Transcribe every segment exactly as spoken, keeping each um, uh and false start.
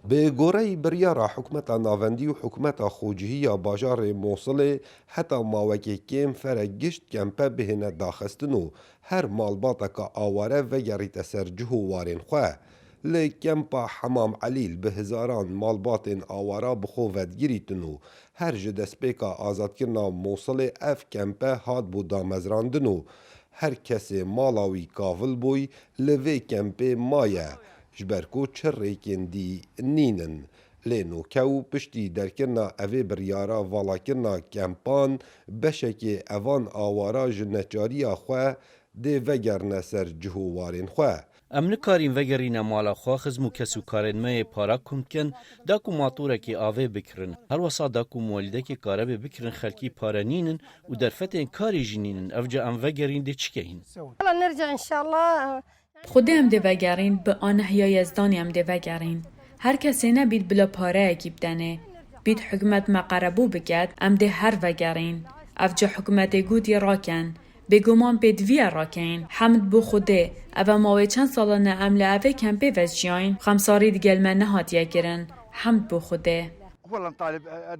Bi goreyî biryara hikûmeta navendî û hikûmeta xwecihî ya bajarê Mosilê, heta mawekê kêm ferek gişt kempe bihêne daxistin û her malbateka aware vegerîte ser cih û warên xwe. Li kempa Hemam Elîl bi hizaran malbatên awara bi xwe vedigirîtin û her ji destpêka azadkirina Mosilê ev kempe hatbû damezrandin û her kesê mala wî kavil bûy li vê kempê maye, ji ber ku çi rêkên dî nînin. Lê nûke û piştî derkirina evê biryara valakirina kempan, beşekê evan awara ji neçariya xwe dê vegerine ser cih û warên xwe. Em nikarîn vegerîne mala xwe, xizm û kesûkarên me yê para kom dikin, da ku matorekê avê bikirin. Her wesa da ku molîdekê karebê bikirin, xelkî pare nînin û derfetên karê jî nînin. Evca em vegerîn dê çi keyin? Valla nerca inşallah. Xwedê em dê vegerîn, bi anehya Yezdanê em dê vegerîn. Her kesê nebît bila pareyekî bidenê. Bît hikûmet me qerebû biket, em dê her vegerîn. Ev ca hikûmetê gotî raken. Bêguman pêdiviye rakeyin. Hemd bo Xwedê. Eve mawê çend salan e em li evê kempê vejiyayîn. Xemsarî digel me nehatiye kirin. Hemd bo Xwedê.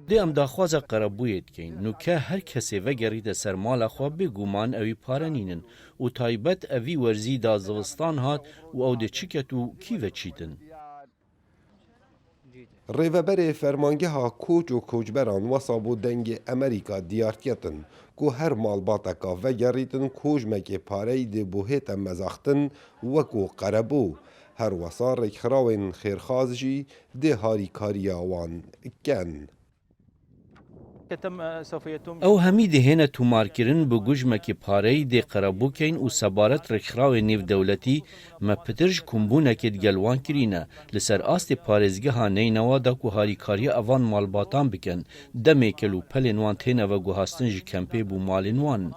Dê em daxwaza qerebûyê dikeyin. Nûke her kesê vegerîte ser mala xwe, bêguman ewî pare nînin. Û taybet evî werzî da zivistan hat û ew dê çi ket û kî veçîtin? Rêveberê Fermangeha Koç û Koçberan wesa bo Dengê Emerîka diyar ketin ku her malbateka vegerîtin kojmekê pareyî dê buhête mezaxtin wekû qerebû. Her wesa rêkxirawên xêrxaz jî dê harîkariya wan ken. Ew hemî dihêne tomarkirin, bi gujmekê pareyî dê qerebû keyn û sebaret rêkxirawê nêvdewletî me pitir ji kombûnekê digel wan kirîne. Li ser astê parêzgeha neynewa da ku harîkariya evan malbatan bikin, demê kel û pelên wan têne veguhastin ji kempê bo malên wan.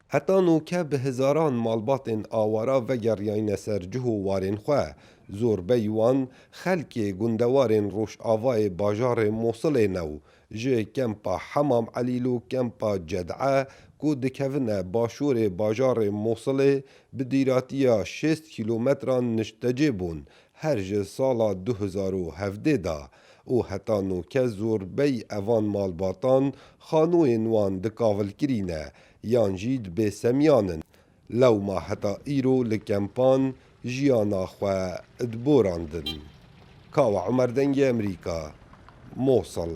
Heta nûke bi hizaran malbatên awara vegeriyayne ser cih û warên xwe. Zorbeyî wan xelkê gundewarên rojavayê bajarê Mosilê ne û ji kempa Hemam Elîl û kempa Ced'e ku dikevine başûrê bajarê Mosilê bi dîratiya şêst kîlometran niştecê bûn. Her ji sala du hezar û hevdeh de û heta nûke zorbey evan malbatan xanoyên wan dikavilkirî ne yan jî di bêsemiyan in. Lewma heta îro li kempan jiyana xwe diborandin. Kawa Umer, Dengê Emerîka, Mosil.